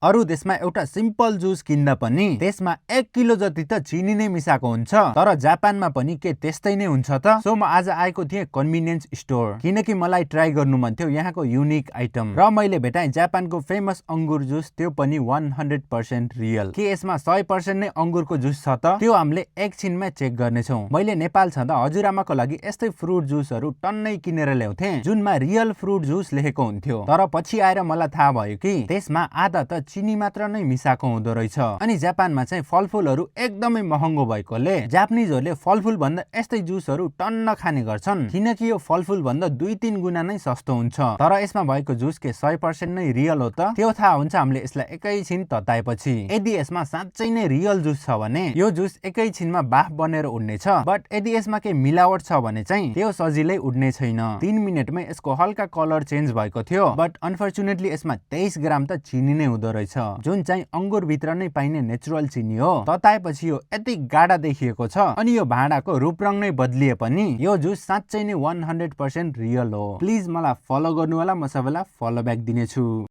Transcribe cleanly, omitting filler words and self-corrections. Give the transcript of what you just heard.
अरू देशमा एउटा सिम्पल जुस किन्दा पनि त्यसमा 1 किलो जति त चिनी नै मिसाएको हुन्छ। तर जापानमा पनि के त्यस्तै नै हुन्छ त? सो म आज आएको थिएँ कन्भिनियन्स स्टोर, किनकि मलाई ट्राई गर्नु मन थियो यहाँको युनिक आइटम। र मैले भेटाएँ जापानको फेमस अंगुर जुस, त्यो पनि 100% रियल। के यसमा 100% नै अंगुरको जुस छ त? त्यो हामीले एकछिनमा चेक गर्नेछौँ। मैले नेपाल छँदा हजुरआमाको लागि यस्तै फ्रुट जुसहरू टन्नै किनेर ल्याउँथे जुनमा रियल फ्रुट जुस लेखेको हुन्थ्यो। तर पछि आएर मलाई थाहा भयो कि त्यसमा आधा त चिनी मात्र नै मिसाएको हुँदो रहेछ। अनि जापानमा चाहिँ फलफुलहरू एकदमै महँगो भएकोले जापानिजहरूले फलफुल भन्दा यस्तै जुसहरू टन्न खाने गर्छन्, किनकि यो फलफुल भन्दा 2-3 गुणा नै सस्तो हुन्छ। तर यसमा भएको जुस के 100% नै रियल हो त? त्यो थाहा हुन्छ हामीले यसलाई एकैछिन तताएपछि। यदि यसमा साँच्चै नै रियल जुस छ भने यो जुस एकैछिनमा बाफ बनेर उड्नेछ। बट यदि यसमा के मिलावट छ भने चाहिँ त्यो सजिलै उड्ने छैन। 3 मिनेटमै यसको हल्का कलर चेन्ज भएको थियो। बट अनफर्चुनेटली यसमा 23 ग्राम त चिनी नै हुँदो रहेछ, जुन चाहिँ अंगुर भित्र नै पाइने नेचुरल चिनी हो। तताएपछि यो यति गाढा देखिएको छ अनि यो भाँडाको रूपरङ नै बदलिए पनि यो जुस साँच्चै नै 100% रियल हो। प्लिज मलाई फलो गर्नु होला, म सबैलाई फलो ब्याक दिनेछु।